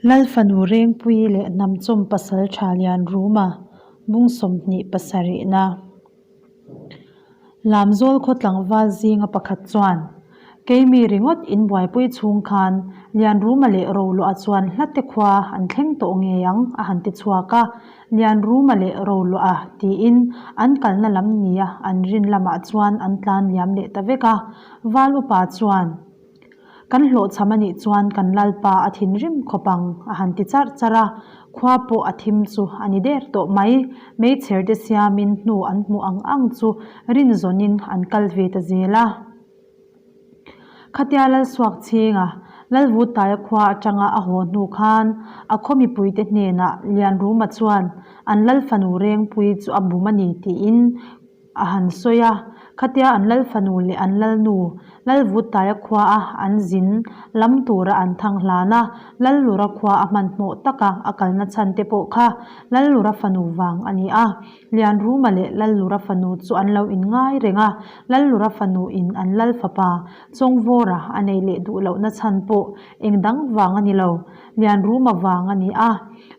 Lal fanu Rengpuii leh Hnamchawm pasaltha Lianruma bung 27na. Lamzawl khaw tlangval zinga pakhat chuan, Keimi ringawt in buaipui chhung khan Lianruma leh Roluah chuan hlate khua an thleng tawh ngei ang a han ti chhuak a, Lianruma leh Roluah tiin an kalna lam nia an rin lamah chuan an tlan liam leh ta vek a, Val upa chuan, Kan hlawhchham a nih chuan kan Lalpa a thinrim khawp ang, a han ti charh charh a. Khua pawh a thim chu a ni der tawh mai. Meichher te siamin hnu an hmuh ang ang chu rinzawnin an kal ve ta zel a. Khatia Lalsuakchhinga, Lalvutaia khua atanga a haw hnu khan a khaw mipuite hnenah Lianruma chuan an Lal fanu Rengpui chu a bum a ni tiin A han sawi a, khatia an lal fanu leh an lalnu, Lalvutaia khua a an zin lam tura an thang hlan a, Lallura khua a hmanhmawh taka a kalna chhan te pawh kha Lallura fanu vang a ni a. Lianruma leh Lallura fanu chu an lo inngai reng a, Lallura fanu in an lal fapa Chawngvawra a nei leh duh lohna chhan pawh eng dang vang a ni lo, Lianruma vang a ni a.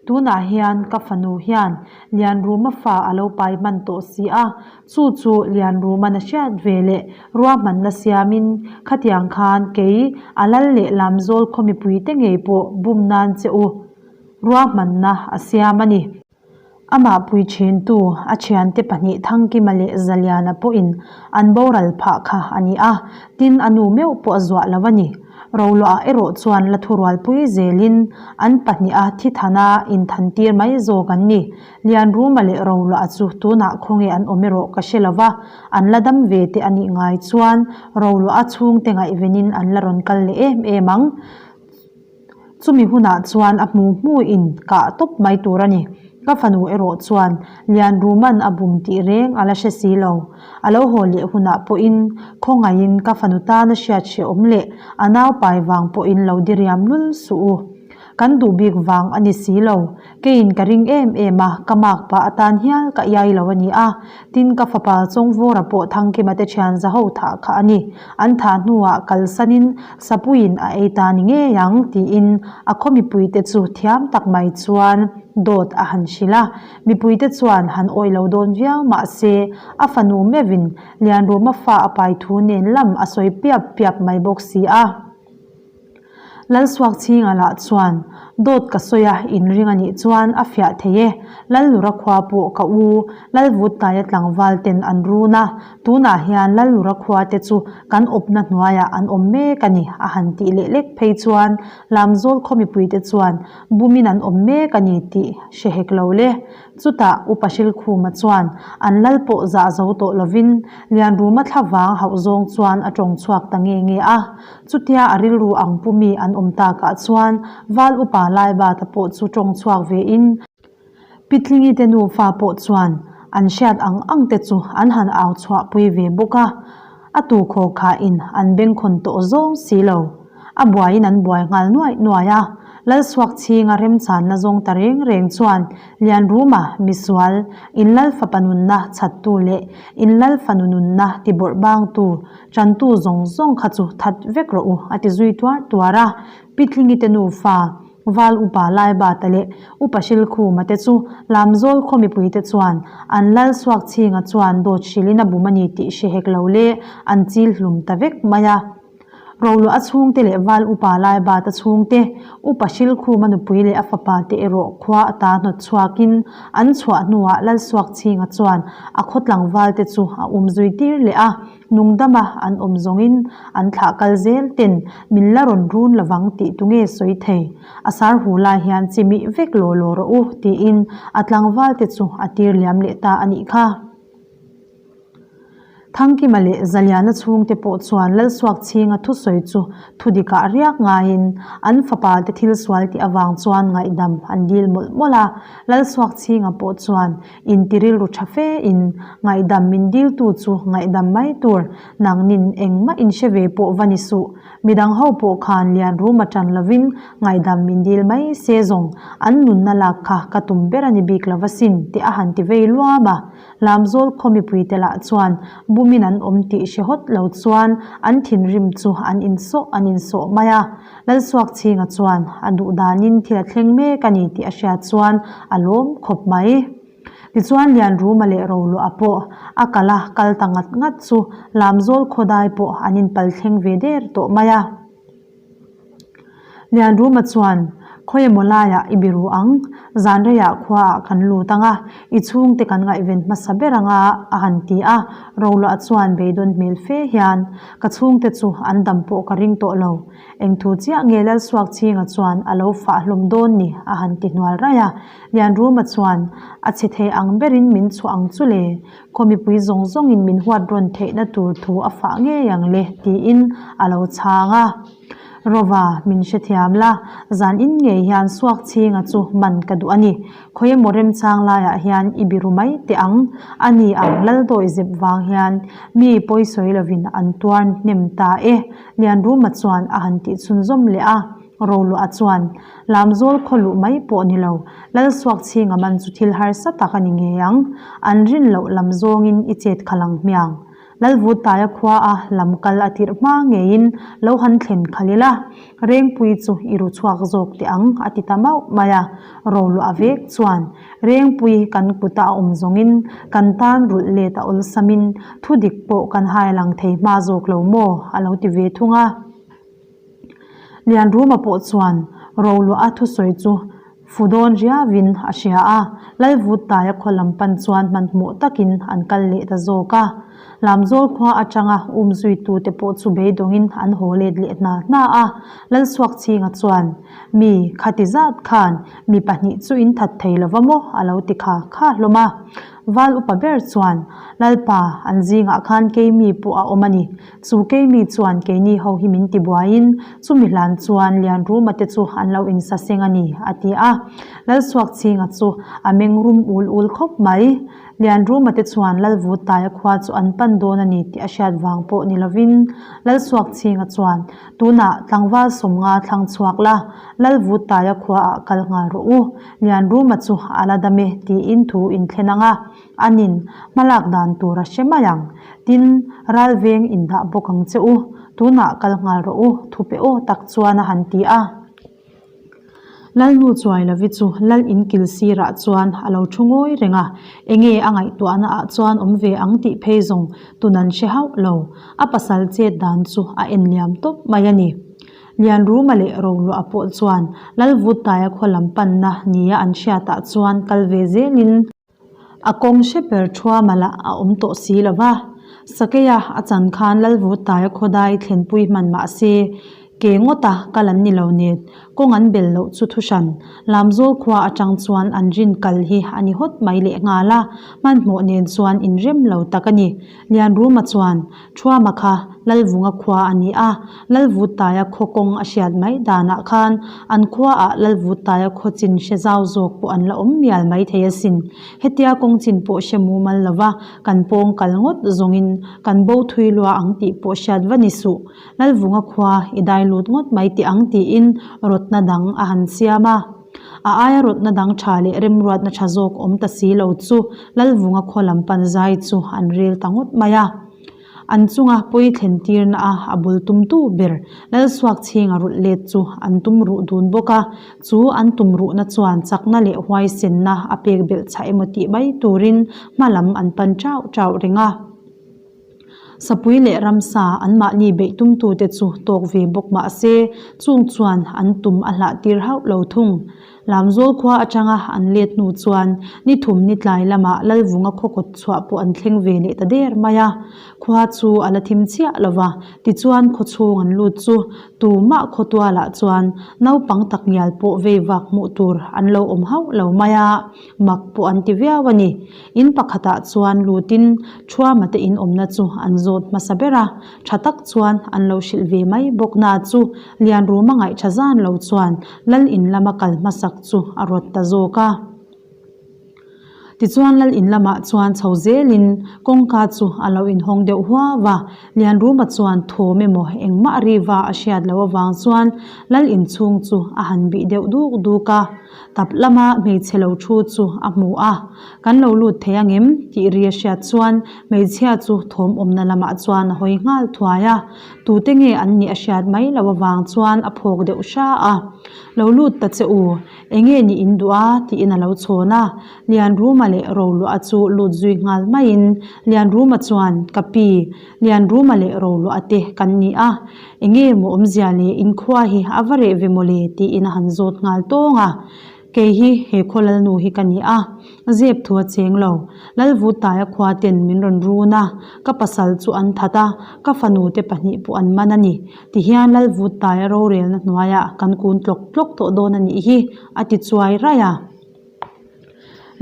Tunah hian ka fanu hian Lianruma fa a lo pai hman tawh si a, chu chu Lianruma'n a hriat ve leh ruahmanna siamin khatiang khan kei a lal leh Lamzawl khaw mipuite ngei pawh bum nan che u ruahmanna a siam a ni. Amah pui thintu a thiante pahnih Thangkima leh Zaliana pawhin an boral phah kha a ni a, tin a nu meuh pawh a zuah lo a ni. Roluah erawh chuan la thurualpui zelin an pahniha thi thana inthantir mai zawk an ni. Lianruma leh Roluah chu tunah khawnge an awm erawh ka hre lo va, an la dam ve te a nih ngai chuan Roluah chhungte ngaihvenin an la rawn kal leh em em ang. Chumi hunah chuan a hmu hmuin kah tawp mai tur a ni. Ka fanu erawh chuan Lianruma'n a bum tih reng a la hre si lo. A lo haw leh hunah pawhin khawngaihin ka fanu tana hriat hrehawm leh a naupai vang pawhin lo diriam lul suh u. Kan duh bik vang a ni si lo. Keiin ka ring em em a, ka makpa atan hial ka iai lo a ni a. Tin, ka fapa Chawngvawra pawh Thangkima te thian zaho thah kha a ni. An thah hnuah kalsanin Sapuiin a ei ta ni ngei ang tiin a khaw mipuite chu thiam tak mai chuan dawt a han hrilh a. Mipuite chuan han awih lo dawn viau mah se a fanu meuhin Lianruma fa a pai thu nen lam a sawi piap piap mai bawk si a. Lalsuakchhinga lah chuan, Dawt ka sawi a, inring a nih chuan a fiah thei e. Lallura khua pawh ka u, Lalvutaia tlangval ten an run a, tunah hian Lallura khua te chu kan awpna hnuaiah an awm mek a ni, a han tih leh lek phei chuan Lamzawl khaw mipuite chuan bumin an awm mek a ni tih hre hek lo le. Chutah Upa Hrilkhuma chuan an lal pawh zah zo tawh lovin Lianruma thlavang hauh zawng chuan a tawng chhuak ta nge nge a. Chutia a rilru ang pu mi an awm takah chuan Val Upa Laibata pawh chu tawng chhuak vein Pitlingi te nufa pawh chuan an hriat ang ang te chu an han au chhuah pui ve bawk a, a tu khaw khahin an bengkhawn tawh zawng si lo. A buaiin an buai nghal nuaih nuaih a, Lalsuakchhinga remchanna zawng ta reng reng chuan Lianruma misual, in Lal fapa nunna chhattu leh in Lal fanu nunna tibawrh bangtu, tantu zawng zawng kha chu that vek rawh u a ti zui tuar tuar a, Pitlingi te nufa, Val upa Laibata leh Upa Hrilkhuma te chu Lamzawl khaw mipuite chuan an lal Suakchhinga chuan dawt hrilhin a bum a ni tih hre hek lo le an chil hlum ta vek mai a. Roluah a chhungte leh Val upa Laibata chhungte, Upa Hrilkhuma nupui leh a fapa te erawh khua ata hnawt chhuakin an chhuah hnuah Lal Suakchhinga chuan a khaw tlangval te chu a um zui tir leh a. Nungdama an awm zawngin an thlah kal zel ten min la rawn run lovang tih tu nge sawi thei? A sar hu lai hian chi mih vek law law rawh u tiin a tlangval te chu a tir liam leh ta a nih kha. Thangkima leh Zaliana chhungte pawh chuan Lalsuakchhinga thusawi chu thudikah riak ngaiin an fapa te thil sual tih avang chuan ngaihdam an dil mawlh mawlh a. Lalsuakchhinga pawh chuan Inti rilru tha fe in ngaihdam min diltu chu ngaihdam mai tur nangnin engmah in hre ve pawh va ni suh. Midang ho pawh khan lian rum a tan lovin ngaihdam min dil mai se zawng an nunna lak kha ka tum ber a ni bik lo va sin tih a han ti vei luam a. Lamzawl khaw mipuite lah chuan. Bumin an awm tih hre hawt lo chuan an thinrim chu an insawh an insawh mai a. Lalsuakchhinga chuan a duh danin thil a thleng mek a ni tih a hriat chuan a lawm khawp mai. Tichuan Lianruma leh Roluah pawh a kal a kal ta ngat ngat chu Lamzawl khawdai pawh an inpal thleng ve der tawh mai a. Lianruma chuan, Khawi emaw laiah i biru ang, zan reiah khuaah kan lut ang a, i chhungte kan ngaihven hmasa ber ang a, a han ti a. Roluah chuan beidawn hmel fe hian, Ka chhungte chu an dam pawh ka ring tawh lo. Eng thu chiah nge Lalsuakchhinga chuan a lo fah hlawm dawn ni? a han ti hnual raih a. Lianruma chuan, A chhe thei ang berin min chhuah ang chu le. Khaw mipui zawng zawngin min huat rawn theihna tur thu a fah ngei ang le, tiin a lo chhang a. Rova, min hrethiam la, zan in ngei hian Suakchhinga chu man ka duh a ni. Khawi emaw remchang laiah hian i biru mai teh ang. A ni ang, Laldawi zep vang hian mi pawisawi lovin an tuar hnem ta e, Lianruma chuan a han tih chhunzawm leh a. Roluah chuan, Lamzawl khaw luh mai pawh ni lo, Lalsuakchhinga man chu thil harsa tak a ni ngei ang. An rin loh lam zawngin i chet khalh ang hmiang. Lalvutaia khua a lam kal a tirh hma ngeiin lo han thlen khalh ila, Rengpui chu i ru chhuak zawk teh ang a ti ta mauh mai a. Roluah vek chuan, Rengpui kan kuta a awm zawngin kan tan rulh let a awlsamin thudik pawh kan hailang thei hma zawk lo maw? a lo ti ve thung a. Lianruma pawh chuan Roluah a thusawi chu fu dawn riauin a hria a, Lalvuttaia khaw lam pan chuan hmanhmawh takin an kal leh ta zawk a. Lamzawl khua atanga umzuitute pawh chu beidawngin an haw let leh hna hna a, Lalsuakchhinga chuan, Mi khati zat khan mi pahnih chu in that thei lova maw? a lo ti kha kha hlawm a. Val upa ber chuan, Lalpa, an zingah khan keimi pawh a awm a ni. Chu keimi chuan keini ho hi min tibuaiin chumi hlan chuan Lianruma te chu an lo insaseng a ni, a ti a. Lalsuakchhinga chu a meng rum ul ul khawp mai. Lianruma te chuan Lalvutaia khua chu an pan dawn a ni tih a hriat vang pawh ni lovin Lalsuakchhinga chuan, Tunah tlangval sawmnga thlang chhuak la, Lalvutaia khuaah kal nghal rawh u. Lianruma chu a la dam e tiin thu inthlen ang a. Anin, hmalak dan tur a hre mai ang. Tin, ral veng indah bawk ang che u. Tunah kal nghal rawh u, thupe aw tak chuan a han ti a. Lalnu Chuailovi chu lal in kil sirah chuan a lo thu ngawi reng a, enge a ngaihtuahna ah chuan awm ve ang tih phei zawng tun an hre hauh lo. A pasal chet dan chu a en liam tawp mai a ni. Lianruma leh Roluah pawh chuan Lalvuttaia khaw lam panna nia an hriatah chuan kal ve zelin, A kawng hre ber thuama lah a awm tawh si lo va, Sakeia a chan khan Lalvutaia khawdai thlenpui hman mah se, ke ngawta kal an ni lo nen, kawng an bel loh chu thuhran, Lamzawl khua atang chuan an rin kal hi a ni hawt mai lehnghal a, hmanhmawh nen chuan inrem lo tak a ni. Lianruma chuan, Thuama kha Lalvunga khua a ni a, Lalvuttaia khaw kawng a hriat mai danah khan an khuaah Lalvuttaia khaw chin hre zau zawk pawh an la awm mial mai thei asin. Hetia kawng chin pawh hre mumal lova kan pawng kal ngawt zawngin kan bo thui lua ang tih pawh hriat va ni suh. Lalvunga khua i dai lut ngawt mai teh ang tiin rawtna dang a han siam a. A aia rawtna dang tha leh remruatna tha zawk awm ta si lo chu Lalvunga khaw lam pan zai chu an rel ta ngawt mai a. An chunga pawi thlen tirna a a bul tumtu ber Lalsuakchhinga rulh let chu an tum ruh dun bawk a, chu an tum ruhna chuan chakna leh huaisenna a pek belh chhah emaw tih mai turin hma lam an pan chauh chauh reng a. Sapui leh ramsa anmahni beih tumtute chu tawk ve bawk mah se, chung chuan an tum a hlah tir hauh lo thung. Lamzawl khua atanga an let hnu chuan ni thum ni tlai lamah Lalvunga khaw kawt chhuah pawh an thleng ve leh ta der mai a. Khua chu a la thim chiah lo va, tichuan khaw chhung an lut chu tumah khaw tualah chuan naupang tak ngial pawh vei vak hmuh tur an lo awm hauh lo mai a. Mak pawh an ti viau a ni. In pakhatah chuan lutin Thuama te in awmna chu an zawt hmasa ber a, tha tak chuan an lo hrilh ve mai bawk na chu Lianruma ngaih tha zan lo chuan Lal in lama kal hmasak chu a rawt ta zawk a. Tichuan Lal in lamah chuan chho zelin kawngka chu a lo inhawng deuh huau a, Lianruma chuan thawm emaw engmah riva a hriat loh avang chuan Lal in chhung chu a han bih deuh duk duk a. Tap lama hmeichhe lo thu chu a hmu a, Kan lo lut thei angem? tih ri a hriat chuan hmeichhia chu thawm awmna lamah chuan a hawi nghal thuai a. Tute nge an nih a hriat mai loh avang chuan a phawk deuh hra a. Lo lut ta che u, enge nih in duh a? tiin a lo chhawn a. Lianruma leh Roluah chu lut zui nghal maiin Lianruma chuan, Ka pi, Lianruma leh Roluah te kan ni a, enge maw awmzia le inkhua hi a va reh ve maw le? tiin a han zawt nghal tawng a. Kei hi he khaw lalnu hi ka ni a, zep thu a cheng lo. Lalvutaia khua ten min rawn run a, ka pasal chu an that a, ka fanu te pahnih pawh an man a ni. Tihian Lalvutaia rorelna hnuaiah kan kun tlawk tlawk tawh dawn a nih hi, a ti chuai raih a.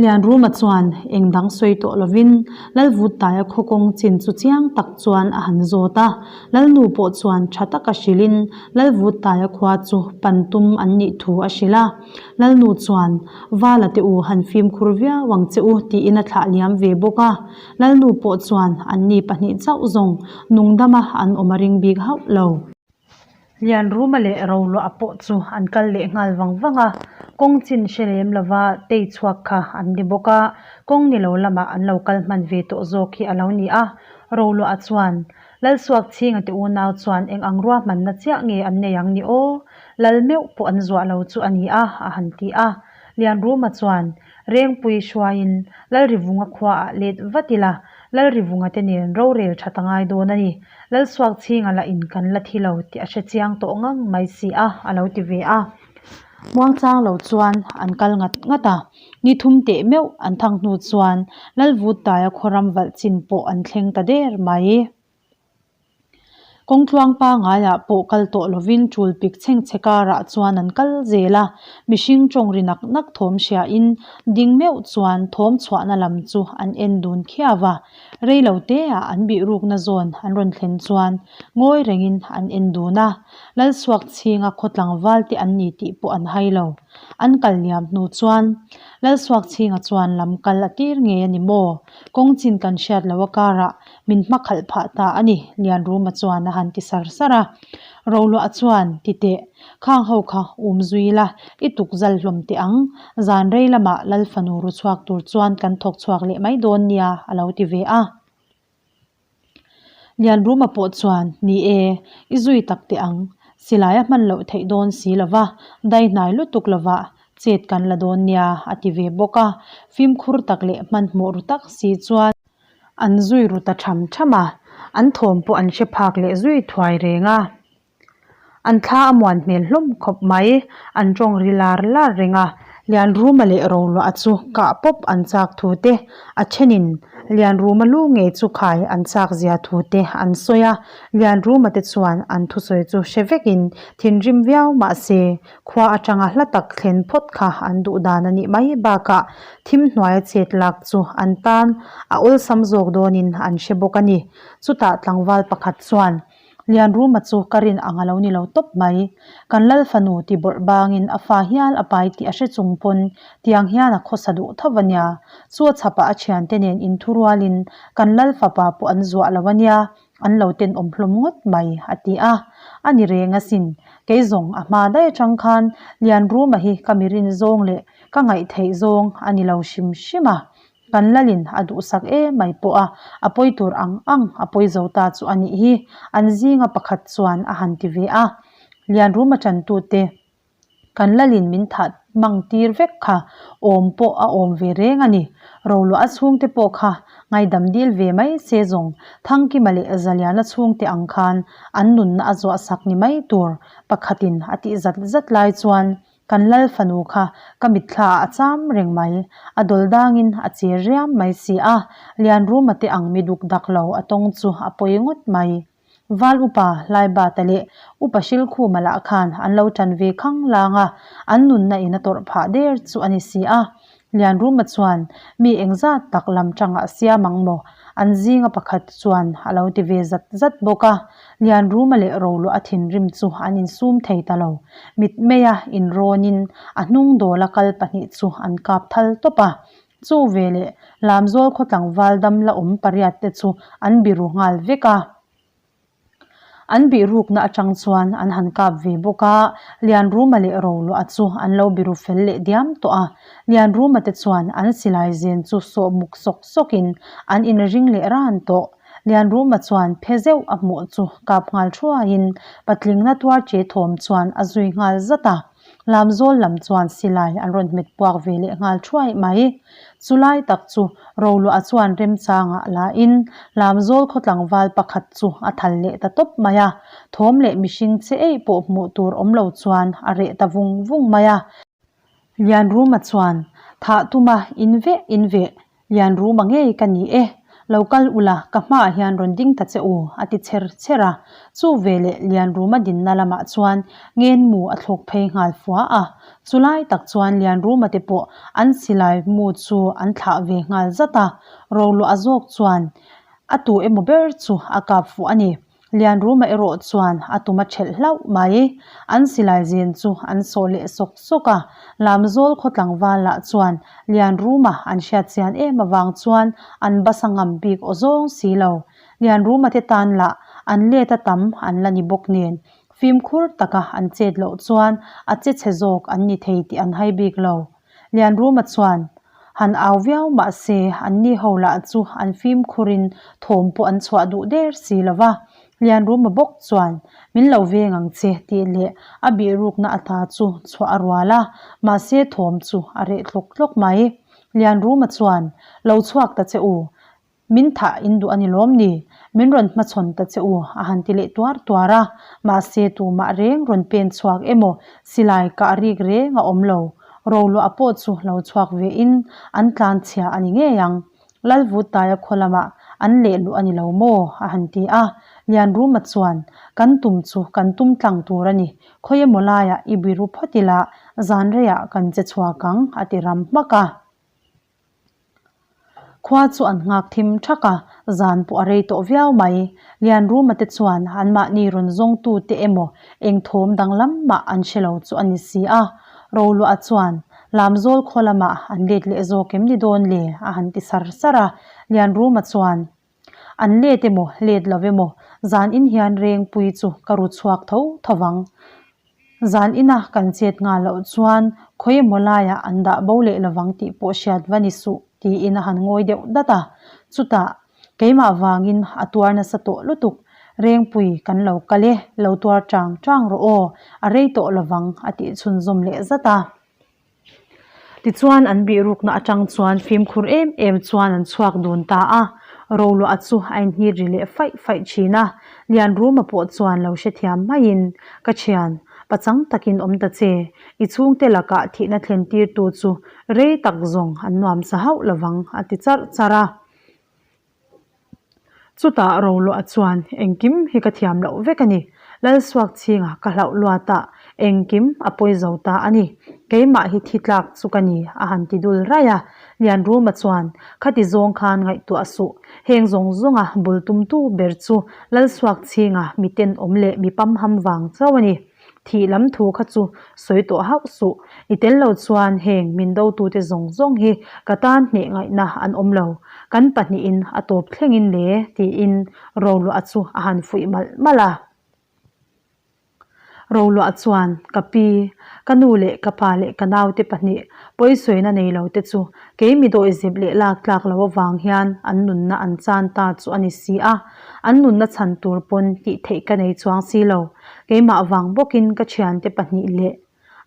Lianruma chuan eng dang sawi tawh lovin Lalvuttaia khaw kawng chin chu chiang tak chuan a han zawt a. Lalnu pawh chuan tha taka hrilhin Lalvuttaia khua chu pan tum an nih thu a hrilh a. Lalnu chuan, Vala te u han fimkhur viau ang che u tiin a thlah liam ve bawk a. Lalnu pawh chuan anni pahnih chauh zawng nungdama an awm a ring bik hauh lo. Lianruma leh Roluah pawh chu an kal leh nghal vang vang a, kawng chin hre lem lova tei chhuak kha an ni bawk a, kawng ni lo lamah an lo kal hman ve tawh zawk hi a lo ni a. Roluah chuan, Lalsuakchhinga te unau chuan eng ang ruahmanna chiah nge an nei ang ni aw? Lal meuh pawh an zuah lo chu a ni a, a han ti a. Lianruma chuan, Rengpui hruaiin Lalrivunga khuaah let vat ila, Lalrivunga te nen rorel that a ngai dawn a ni. Lalsuakchhinga lah in kan la thi lo tih a hre chiang tawh ngang mai si a, a lo ti ve a. Muangchang lo chuan an kal ngat ngat a, ni thum teh meuh an thang hnu chuan Lalvuttaia khawram valh chin pawh an thleng ta der mai. Kawngtluang pangaiah pawh kal tawh lovin tul pik chhengchhe karah chuan an kal zel a, mihring tawng ri nak nak thawm hriain ding meuh chuan thawm chhuahna lam chu an en dun khiau a. Rei lo teah an bihrukna zawn an rawn thlen chuan ngawi rengin an en dun a, Lalsuakchhinga khaw tlangval te an ni tih pawh an hai lo. An kal liam hnu chuan Lalsuakchhinga chuan lam kal a tir ngei a ni maw? Kawng chin kan hriat loh a karah Min hma khalh phah ta a ni, Lianruma chuan a han ti sar sar a. Roluah chuan, Ti teh, khang ho kha um zui la, i tuk zal hlawm teh ang. Zan rei lamah Lal fanu ru chhuak tur chuan kan thawk chhuak leh mai dawn nia, a lo ti ve a. Lianruma pawh chuan, Ni e, i zui tak teh ang. Silai a hman loh theih dawn si lo va, dai hnai lutuk lovah chet kan la dawn nia, a ti ve bawk a. Fimkhur tak leh hmanhmawh ru tak si chuan, An zui ru ta tham tham a, an thawm pawh an hre phak leh zui thuai reng a. An thla a muan hmel hlawm khawp mai, an tawng ri lar lar reng a. Lianruma leh Roluah chu kah pawp an chak thu te, a thenin Lianruma lu ngei chu khai an chak zia thu te an sawi a. Lianruma te chuan an thusawi chu hre vekin thinrim viau mah se, Khua atanga hla tak thlen phawt kha an duh dan a nih mai bakah thim hnuaia chet lak chu an tan a awlsam zawk dawnin an hre bawk a ni. Chutah tlangval pakhat chuan, Lianruma chu ka rin ang a lo ni lo tawp mai. Kan lal fanu ti bawrh bangin a fa hial a pai tih a hre chung pawn tiang hian a khawsa duh tho a nia. Chu a chhapah a thiante nen inthurualin kan lal fapa pawh an zuah lo a nia. An lo tenawm hlawm ngawt mai, a ti a. A ni reng asin. Kei zawng a hma daih atang khan Lianruma hi ka mirin zawng leh ka ngaihtheih zawng a ni lo hrim hrim a. Kan lalin a duhsak emai pawh a, a pawi tur ang ang a pawi zo ta chu a nih hi, an zinga pakhat chuan a han ti ve a. Lianruma tantute. Kan lalin min thah mang tir vek kha awm pawh a awm ve reng a ni. Roluah a chhungte pawh kha ngaidam dil ve mai se zawng Thangkima leh Zaliana chhungte ang khan an nunna a zuah sak ni mai tur pakhatin a tih zat zat lai chuan kan lal fanu kha ka mitthla ah a cham reng mai. A dawl dangin a che riam mai si a, Lianruma te ang mi duk dak lo a tawng chu a pawi ngawt mai. Val upa Laibata leh Upa Hrilkhuma lah khan an lo tan ve khang lang a, an nunna in a tawrh phah der chu a ni si a. Lianruma chuan mi engzat tak lam tangah siam ang maw? An zinga pakhat chuan a lo ti ve zat zat bawk a. Lianruma leh Roluah a thinrim chu an insum thei ta lo. Mitmeia inrawnin a hnung dawla kal pahnih chu an kap thal tawp a. Chu veleh Lamzawl khaw tlangval dam la awm pariat te chu an biru nghal vek a. An bihrukna atang chuan an han kap ve bawk a, Lianruma leh Roluah chu an lo biru fel leh diam tawh a. Lianruma te chuan an silai zen chu sawh muk sawk sawkin an inring leh ran tawh. Lianruma chuan phe zeuh a hmuh chu kap nghal thuaiin patlingna tuar che thawm chuan a zui nghal zat a. Lamzawl lam chuan silai an rawn hmet puak ve leh nghal thuai mai. Chulai tak chu Roluah chuan remchangah la in Lamzawl khaw tlangval pakhat chu a thal leh ta tawp mai a. Thawm leh mihring che eih pawh hmuh tur awm lo chuan a reh ta vung vung mai a. Lianruma chuan, Thah tuma in veh in veh, Lianruma ngei ka ni e, lo kal ula ka hmaah hian rawn ding ta che u, a ti chher chher a. Chu veleh Lianruma dinna lamah chuan ngenmu a thlawk phei nghal fua a. Chulai tak chuan Lianruma te pawh an silai mu chu an thlah ve nghal zat a. Roluah zawk chuan a tu emaw ber chu a kap fuh a ni. Lianruma erawh chuan a tum a ṭhelh hlauh mai. An silai zen chu an sawh leh sawk sawk a, Lamzawl khaw tlangval lah chuan Lianruma an hriat chian em avang chuan an basa ngam bik aw zawng si lo. Lianruma te tan lah an let a tam an la ni bawk nen, fimkhur taka an chet loh chuan a che chhe zawk an ni thei tih an hai bik lo. Lianruma chuan han au viau mah se anni ho lah chu an fimkhurin thawm pawh an chhuah duh der si lo va. Lianruma bawk chuan min lo veng ang che tih leh a bihrukna ata chu chhuah a rual a, mahse thawm chu a reh tlawk tlawk mai. Lianruma chuan lo chhuak ta che u, Min thah in duh a ni lawm ni? Min rawn hmachhawn ta che u, a han ti leh tuar tuar a. Mahse, tumah reng rawn pen chhuak emaw, silai kah rik reng a awm lo. Roluah pawh chu lo chhuak ve in an tlan chhia a ni ngei ang. Lalvutaia khaw lamah an leh luh a ni lo maw? a han ti a. Lianruma chuan, Kan tum chu kan tum tlang tur a ni. Khawi emaw laiah i biru phawt ila, zan reiah kan che chhuak ang, a ti ram hmak a. Khua chu an nghak thim thak a, zan pawh a rei tawh viau mai. Lianruma te chuan anmahni rawn zawngtu te emaw eng thawm danglam mah an hre lo chu a ni si a. Roluah chuan Lamzawl khaw lamah an let leh zawk em ni dawn le? a han ti sar sar a. Lianruma chuan An let emaw let lo emaw zan in hian Rengpui chu ka ru chhuak tho tho vang. Zan ina kan chet nghal loh chuan khawi emaw laiah an dah bo leh lovang tih pawh hriat va ni suh tiin a han ngawi deuh dat a. Chutah, keimah vangin a tuar nasa tawh lutuk, Rengpui kan lo kal e, lo tuar chang chang rawh aw, a rei tawh lovang a tih chhunzawm leh zat a. Tichuan an bihrukna atang chuan fimkhur em em chuan an chhuak dun ta a, Roluah chu a inhnit ri leh faih faih thin a, Lianruma pawh chuan lo hrethiam maiin, Ka thian, pachang takin awm ta che, i chhungte lakah thihna thlen tirtu chu rei tak zawng an nuam sa hauh lovang a ti charh charh a. Chutah Roluah chuan engkim hi ka thiam loh vek a ni. Lalsuak chhinga ka hlauh luatah engkim a pawi zo ta a ni. Keimah hi thi tlak chu ka ni a han ti dul raih a. Lianruma chuan khati zawng khan ngaihtuah suh. Heng zawng zawnga bul tumtu ber chu Lalsuak chhinga miten awm leh mi pamham vang chauh a ni. Thih lam thu kha chu sawi tawh hauh suh. I tel lo chuan heng min dotute zawng zawng hi ka tan hneh ngaihna an awm lo. Kan pahnihin a tawp thlengin le tiin Roluah chu a han fuih malh malh a. Roluah chuan ka pi, ka nu leh ka pa leh ka naute pahnih pawisawiina nei lo te chu kei mi dawihzep leh lak tlak lo avang hian an nunna an chan ta chu a ni si a. An nunna chhan tur pawn tih theih ka nei chuang si lo. Keimah vang bawkin ka thiante pahnih leh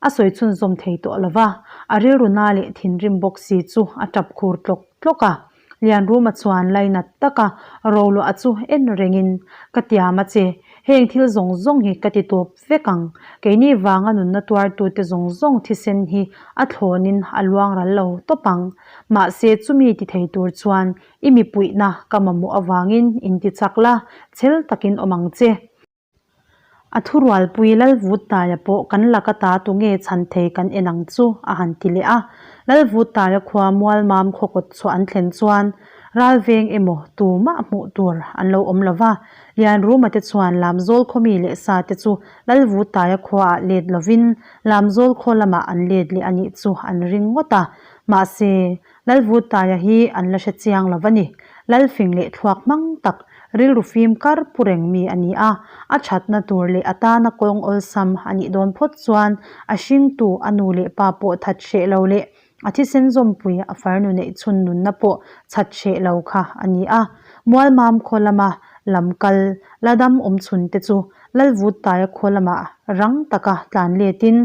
a sawi chhunzawm thei tawh lo va, a rilru na leh thinrim bawk si chu a tap khur tlawk tlawk a. Lianruma chuan lainat taka Roluah chu en rengin, Ka tiam a che, heng thil zawng zawng hi ka ti tawp vek ang. Keini vanga nunna tuartute zawng zawng thisen hi a thlawnin a luang ral lo tawp ang. Mahse chumi ti thei tur chuan i mipuihna ka mamawh avangin inti chak la, chhel takin awm ang che. A thurualpui Lalvuttaia pawh kan laka ta tunge chhan thei kan en ang chu a han ti leh a. Lalvuttaia khua Mualmam khaw kawt chhuah an thlen chuan ralveng emaw tumah hmuh tur an lo awm lo va. Lianruma te chuan Lamzawl khaw mi leh sa te chu Lalvuttaia khuaah let lovin Lamzawl khaw lamah an let leh a nih chu an ring ngawt a. Mahse, Lalvuttaia hi an la hre chiang lo va ni. Lalfing leh thluak hmang tak. Rilru fim kar pu reng mi a ni a, a thatna tur leh a tana kawng awlsam a nih dawn phawt chuan a hringtu a nu leh pa pawh that hreh lo leh a thisen zawmpui a farnu neih chhun nunna pawh chhat hreh lo kha a ni a. Mualmam khaw lama lam kal la dam awm chhun te chu Lalvuttaia khaw lamah rang taka tlan letin,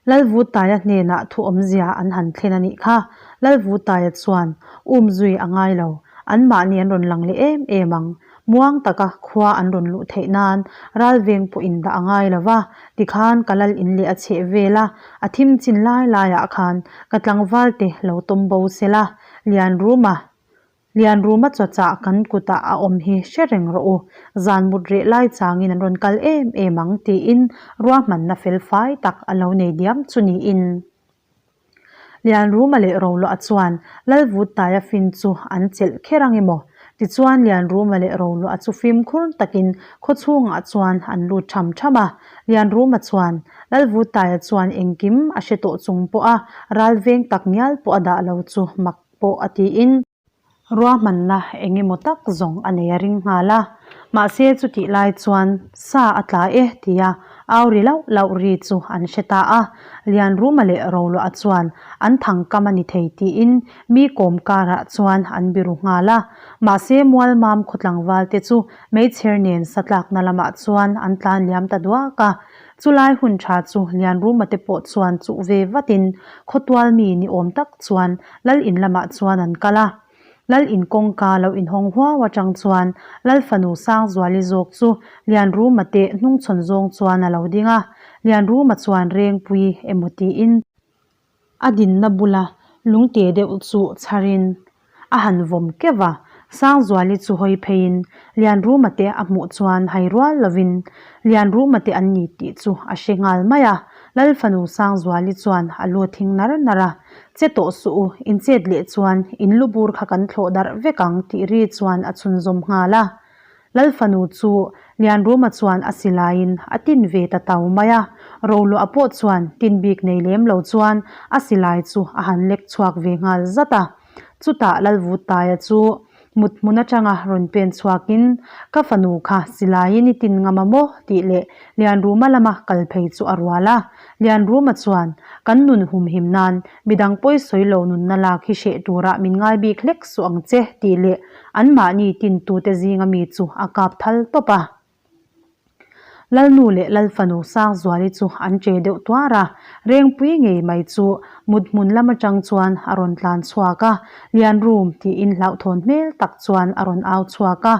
Lalvutaia hnenah thu awmzia an han thlen a nih kha. Lalvutaia chuan um zui a ngai lo, anmahni an rawn lang leh em em ang. Muang taka khua an rawn luh theih nan ralveng pawh in dah a ngai lo va, tikhan ka lal in leh a chheh vel a, a thim chin lai laiah khan ka tlangvalte lo tawm bo sela, Lianruma Lianruma chawchah kan kutah a awm hi hre reng rawh u, zan mut reh lai changin an rawn kal em em ang tiin ruahmanna fel fai tak a lo nei diam chu niin. Lianruma leh Roluah chuan Lalvuttaia fin chu an chelh kher ang emaw? Tichuan Lianruma leh Roluah chu fimkhur takin khawchhungah chuan an lut tham tham a. Lianruma chuan Lalvuttaia chuan engkim a hre tawh chung pawha ralveng tak ngial pawh a dah lo chu mak pawh a tiin ruahmanna eng emaw tak zawng a nei a ring nghal a. Mahse chutih lai chuan sa a tla e tia au ri lauh lauh ri chu an hre ta a. Lianruma leh Roluah chuan an thangkam a ni thei tiin mi kawm karah chuan an biru nghal a. Mahse Mualmam khaw tlangval te chu meichher nen sa tlakna lamah chuan an tlan liam ta duak a. Chulai hun tha chu Lianruma te pawh chuan chuh ve vatin khawtual mi ni awm tak chuan Lal in lamah chuan an kal a. Lal in kawngka lo inhawng huau atang chuan Lal fanu Sangzuali zawk chu Lianruma te hnungchhawn zawng chuan a lo ding a. Lianruma chuan Rengpui emaw tiin. A dinna bula lungte deuh chu chharin a han vawm keuh va, Sangzuali chu hawi pheiin Lianruma te a hmuh chuan hai rual lovin Lianruma te an ni tih chu a hre nghal mai a. Lal fanu Sangzuali chuan a lu thing nar nar a, Che tawh suh u, in chet leh chuan in lu bur kha kan thlawh darh vek ang tih ri chuan a chhunzawm nghal a. Lal fanu chu Lianruma chuan a silaiin a tin ve ta tau mai a, Roluah pawh chuan tin bik nei lem lo chuan a silai chu a han lek chhuak ve nghal zat a. Chutah Lalvuttaia chu mut hmun atanga rawn pen chhuakin, Ka fanu kha silaiin i tin ngam a maw? tih leh Lianruma lama kal phei chu a rual a. Lianruma chuan, Kan nun humhim nan midang pawi sawi lo nunna lak hi hreh turah min ngai bik hlek suh ang che tih leh Anmahni tintute zinga mi chu a kap thal tawp a. Lalnu leh Lalfanu Sangzuali chu an che deuh tuar a, Rengpui ngei mai chu mut hmun lam atang chuan a rawn tlan chhuak a, Lianrum tiin hlauhthawn hmel tak chuan a rawn au chhuak a.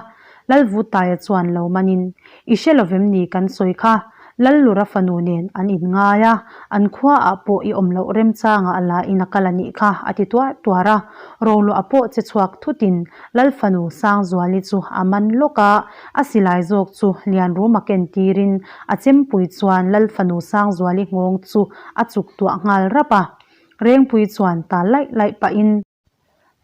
Lalvutaia chuan lo manin, I hre lovem ni kan sawi kha? Lallura fanu nen an inngai a, an khuaah pawh i awm loh remchangah a la in a kal a nih kha, a ti tuar tuar a. Roluah pawh che chhuak thutin Lal fanu Sangzuali chu a man lawk a, a silai zawk chu Lianruma ken tirin a chempui chuan Lal fanu Sangzuali nghawng chu a chuk tuah nghal rap a. Rengpui chuan tal laih laih pahin.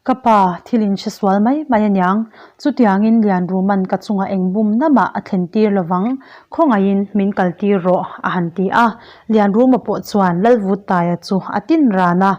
Ka pa, thil in hre sual mai mai aniang. Chutiangin Lianruman ka chungah eng bum namah a thlen tir lovang, khawngaihin min kal tir rawh, a han ti a. Lianruma pawh chuan Lalvuttaia chu a tin ran a.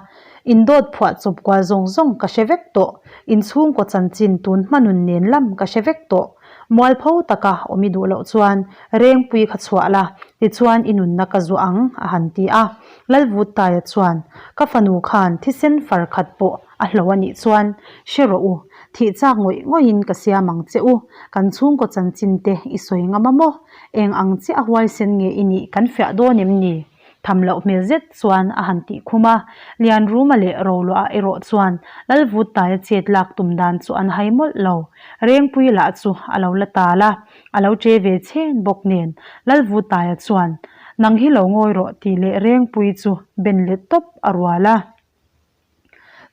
In dawt phuah chawp kual zawng zawng ka hre vek tawh. In chhungkaw chanchin tun hma nun nen lam ka hre vek tawh. Mualpho taka awm i duh loh chuan Rengpui kha chhuah la, tichuan i nunna ka zuah ang, a han ti a. Lalvuttaia chuan, Ka fanu khan thisen far khat pawh a hlo a nih chuan hre rawh u, thih chak ngawih ngawihin ka siam ang che u, kan chhungkaw chanchin te i sawi ngam a maw? Eng ang chiah a huaisen nge i nih kan fiah dawn em ni? Tham loh hmel zet chuan a han tih khum a, Lianruma leh Roluah erawh chuan Lalvuttaia chet lak tum dan chu an hai mawlh lo. Rengpui lah chu a lo la tal a, a lo che ve chhen bawk nen Lalvuttaia chuan, Nang hi lo ngawi rawh tih leh Rengpui chu ben let tawp a rual a.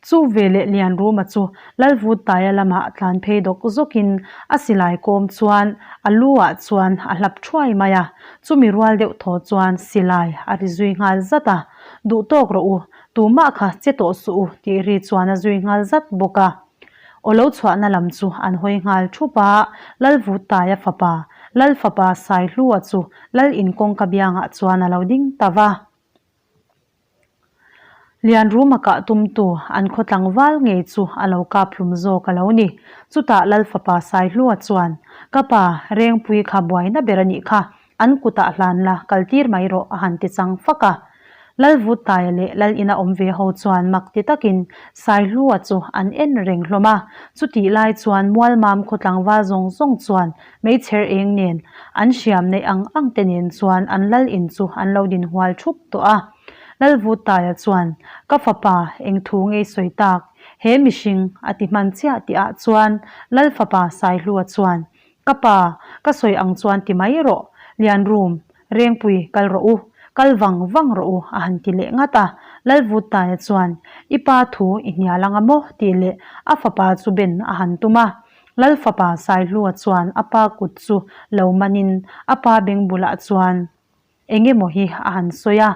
Chu veleh Lianruma chu Lalvuttaia lamah tlan phei dawk zawkin a silai kawm chuan a lu ah chuan a hlap thuai mai a, chumi rual deuh thaw chuan silai a ri zui nghal zat a, Duh tawk rawh u, tumah kha che tawh suh u tih ri chuan a zui nghal zat bawk a. Aw lo chhuahna lam chu an hawi nghal thup a, Lalvuttaia fapa, Lal fapa Saihlua chu Lal in kawngka biangah chuan a lo ding ta va. Lianruma kah tumtu an khaw tlangval ngei chu a lo kap hlum zawk a lo ni. Chutah Lal fapa Saihlua chuan, Ka pa, Rengpui kha buaina ber a nih kha, an kutah hlan la kal tir mai rawh a han ti chang fak a. Lal Vuttaia leh Lal ina awm ve ho chuan mak ti takin Saihlua chu an en reng hlawm a. Chutih lai chuan Mualmam khaw tlangval zawng zawng chuan meichher eng nen an hriam neih ang ang te nen chuan an Lal in chu an lo din hual thup tawh a. Lalvuttaia chuan, Ka fapa, eng thu ngei sawi tak? He mihring, a ti hman chiah tihah chuan Lal fapa Saihlua chuan, Ka pa, ka sawi ang chuan ti mai rawh, Lianrum, Rengpui, kal rawh u, kal vang vang rawh u, a han ti leh ngat a. Lalvuttaia chuan, I pa thu i hnial anga maw? tih leh a fapa chu ben a han tum a. Lal fapa Saihlua chuan a pa kut chu lo manin a pa beng bulah chuan, Eng emaw hi a han sawi a.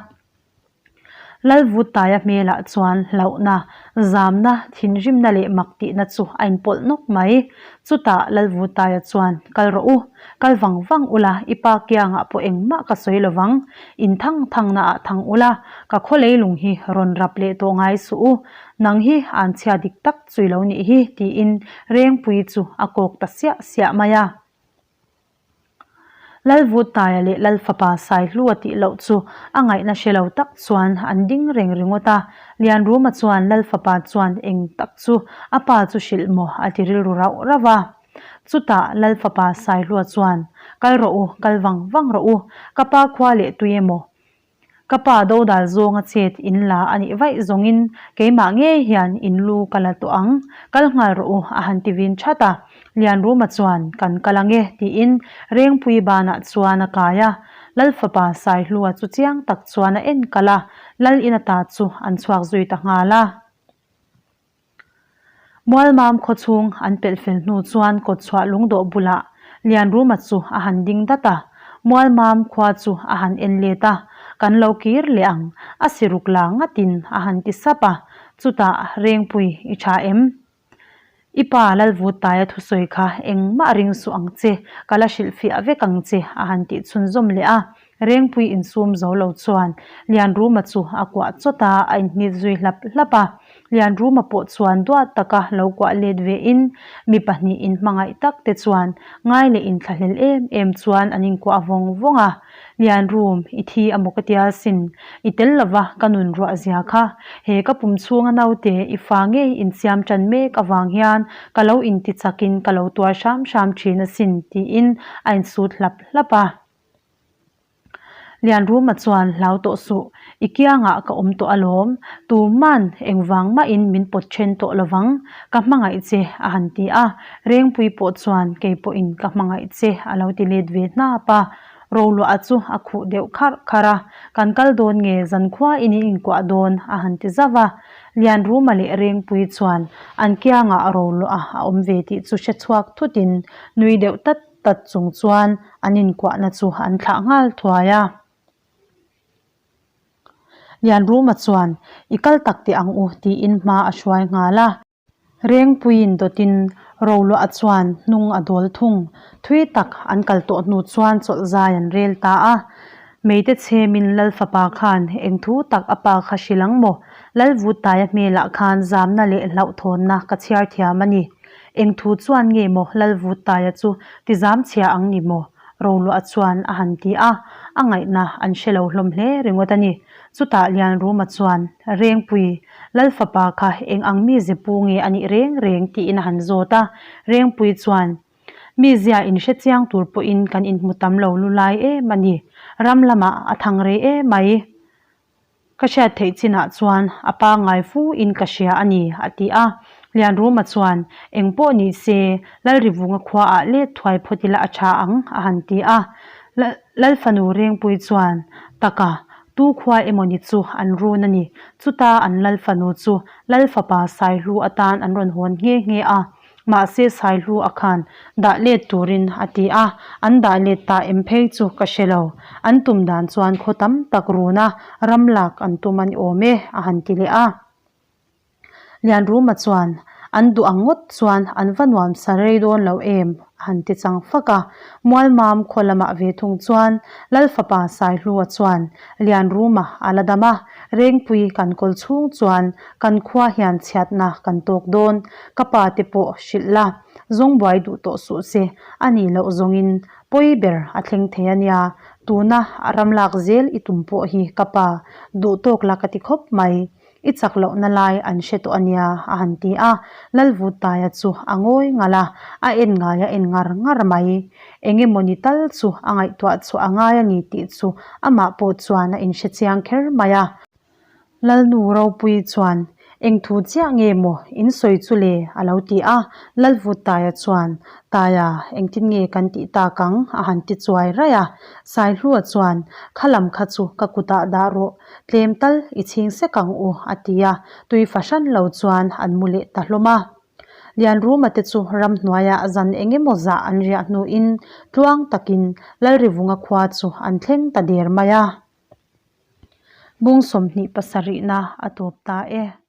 Lalvuttaia hmelah chuan hlauhna, zamna, thinrimna leh mak tihna chu a inpawlh nawk mai. Chutah Lalvuttaia chuan, Kal rawh u, kal vang vang ula, i pa kiangah pawh engmah ka sawi lovang, in thang thangnaah thang ula, ka khaw leilung hi rawn rap leh tawh ngai suh u, nang hi anchhia dik tak chui lo nih hi, tiin Rengpuii chu a kawk ta siah siah mai a. Lalvuttaia leh Lalfapa Saihlua tih loh chu a ngaihna hre lo tak chuan an ding reng ringawt a. Lianruma chuan Lalfapa chuan eng tak chu a pa chu hrilh maw a ti rilru rauh rauh a. Chutah Lalfapa Saihlua chuan, Kal rawh u, kal vang vang rawh u, ka pa khua leh tui emaw? Ka pa dodal zawnga chet in la a nih vaih zawngin keimah ngei hian in lu ka la tawh ang, kal nghal rawh u a han ti vin that a. Lianruma chuan kan kal ang e tiin Rengpui banah chuan a kai a. Lal fapa Saihlua chu chiang tak chuan a en kal a, Lal in ata chu an chhuak zui ta nghal a. Mualmam khawchhung an pelh fel hnu chuan kawtchhuah lungdawh bulah Lianruma chu a han ding dat a, Mualmam khua chu a han en let a, Kan lo kir leh ang, a siruk la ngatin a han ti sap a, chutah Rengpui i tha em? I pa Lalvuttaia thusawi kha engmah ring suh ang che, ka la hrilhfiah vek ang che a han tih chhunzawm leh a, Rengpui insum zo lo chuan Lianruma chu a kuah chawt a, a inhnit zui hlap hlap a. Lianruma pawh chuan duat taka lo kuah let ve in mi pahnih inhmangaih tak te chuan ngai leh inthlahlel em em chuan an inkuah vawng vawng a. Lianrum, i thi a maw ka tia sin, i tel lova ka nun ruah zia kha. He ka pum chhunga naute i fa ngei insiam tan mek avang hian ka lo inti chakin ka lo tuar hram hram thin asin tiin a insut hlap hlap a. Lianruma chuan hlau tawh suh, i kiangah ka awm tawh alawm, tuman engvang mahin min pawt then tawh lovang, ka hmangaih che a han ti a, Rengpui pawh chuan kei pawhin ka hmangaih che a lo ti let ve hnap a, Roluaha chu a khuh deuh kharh kharh a, kan kal dawn nge zankhua in in inkuah dawn a han ti zauh a, Lianruma leh Rengpui chuan an kiangah Roluaha a awm ve tih chu hre chhuak thutin nui deuh tat tat chung chuan an inkuahna chu an thlah nghal thuai a. Lianruma chuan, I kal tak teh ang u, tiin hma a hruai nghal a. Rengpuiin dawtin Roluah chuan hnung a dawl thung. Thui tak an kal tawh hnu chuan chawlh zai an rel ta a. Meite chhemin Lal fapa khan eng thu tak a pa kha hrilh ang maw? Lal Vuttaia hmelah khan zamna leh hlauhthawnna ka chhiar thiam a ni. Eng thu chuan nge maw Lal Vuttaia chu ti zam chhia ang ni maw? Roluah chuan a han ti a, a ngaihna an hre lo hlawm hle ringawt a ni. Chutah Lianruma chuan, Rengpui, Lal fapa kha eng ang mize pu nge a nih reng reng? tiin a han zawt a. Rengpui chuan, Mizia inhre chiang tur pawhin kan inhmu tam lo lu lai em a ni. Ram lamah a thang rei emai. Ka hriat theih chinah chuan a pangngai fu in ka hria a ni, a ti a. Lianruma chuan, Eng pawh ni se, Lalrivunga khuaah let thuai phawt ila a tha ang, a han ti a. Lalfanu Rengpui chuan, Taka, tu khua emaw ni chu an run a ni. Chuta an Lalfanu chu Lalfapa Saihlu atan an rawn hawn nghe nghe a. Mahse Saihlu a khan dah let turin a ti a, an dah let ta em phei chu ka hre lo. An tum dan chuan khaw tam tak runa ram lak an tum a ni awm e, a han ti leh a. Lianruma chuan, An duh ang ngawt chuan an va nuam sa rei dawn lo em? A han ti chang fak a. Mualmam khaw lamah ve thung chuan Lal fapa Saihlua chuan Lianruma a la dam a, Rengpui kan kawl chhung chuan kan khua hian chhiatna kan tawk dawn, ka pa te pawh hrilh la, zawng buai duh tawh suh se, a nih loh zawngin pawi ber a thleng thei a nia, tuna a ram lak zel i tum pawh hi ka pa duh tawk la ka ti khawp mai. I chak lohna lai an hre tawh a nia, a han ti a. Lalvuttaia chu a ngawi ngalh a, a en ngai a en ngar ngar mai. Eng emaw ni tal chu a ngaihtuah chhuah a ngai a ni tih chu amah pawh chuan a inhre chiang kher mai a. Lalnu Ropuii chuan, Eng thu chiah nge maw in sawi chu le? a lo ti a. Lalvuttaia chuan, Taia, engtin nge kan tih tak ang? a han ti chuai raih a. Saihlua chuan, Kha lam kha chu ka kutah dah rawh. Tlem tal i chhing sek ang u, a ti a, tui fahran lo chuan an mu leh ta hlawm a. Lianruma te chu ramhnuaiah zan eng emaw zah an riah hnuin tluang takin Lalrivunga khua chu an thleng ta der mai a. Bung 27 na a tawp ta e.